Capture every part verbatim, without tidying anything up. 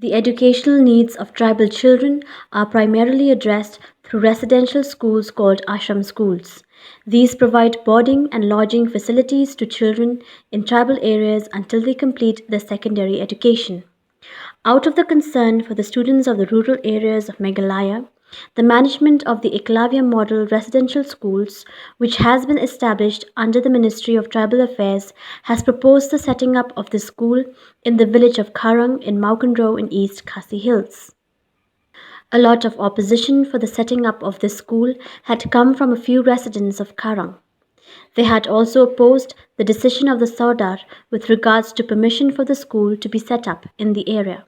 The educational needs of tribal children are primarily addressed through residential schools called ashram schools. These provide boarding and lodging facilities to children in tribal areas until they complete their secondary education. Out of the concern for the students of the rural areas of Meghalaya, the management of the Eklavya Model Residential Schools, which has been established under the Ministry of Tribal Affairs, has proposed the setting up of this school in the village of Kharang in Mawkynrew in East Khasi Hills. A lot of opposition for the setting up of this school had come from a few residents of Kharang. They had also opposed the decision of the Sardar with regards to permission for the school to be set up in the area.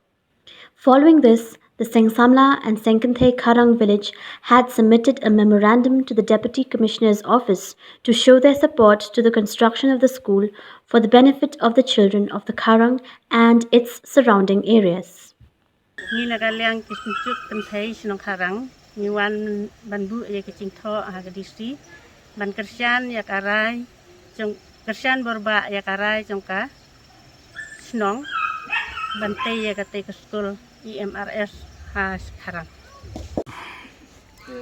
Following this, the Sengsamla and Sengkynthei Kharang village had submitted a memorandum to the Deputy Commissioner's office to show their support to the construction of the school for the benefit of the children of the Kharang and its surrounding areas. Ngi na ka liang ki Synjuk Kynthei Shnong Kharang, ngi wan ban buh ïa ki jingthoh ha ka D C ban kyrshan ïa ka rai jong, kyrshan borbah ïa ka rai jong ka shnong ban tei ïa katei ka skul E M R S ha Kharang. Te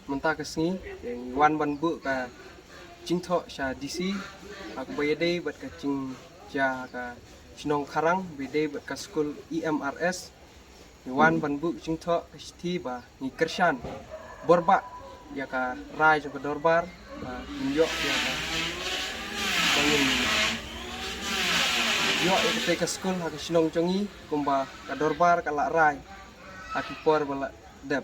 mynta ka sngi te ngi wan ban buh ka jingthoh sha D C ha kaba ïadei bad ka jingjia ha ka shnong Kharang ba ïadei bad ka skul E M R S. Ngi wan ban buh jingthoh ka shithi ba ngi kyrshan borbah ïa ka rai jong ka dorbar ba ngin ïoh ïa ka, ba ngin ïoh ïa katei ka skul ha ka shnong jong ngi kumba ka dorbar ka la rai ha ki por ba la dep.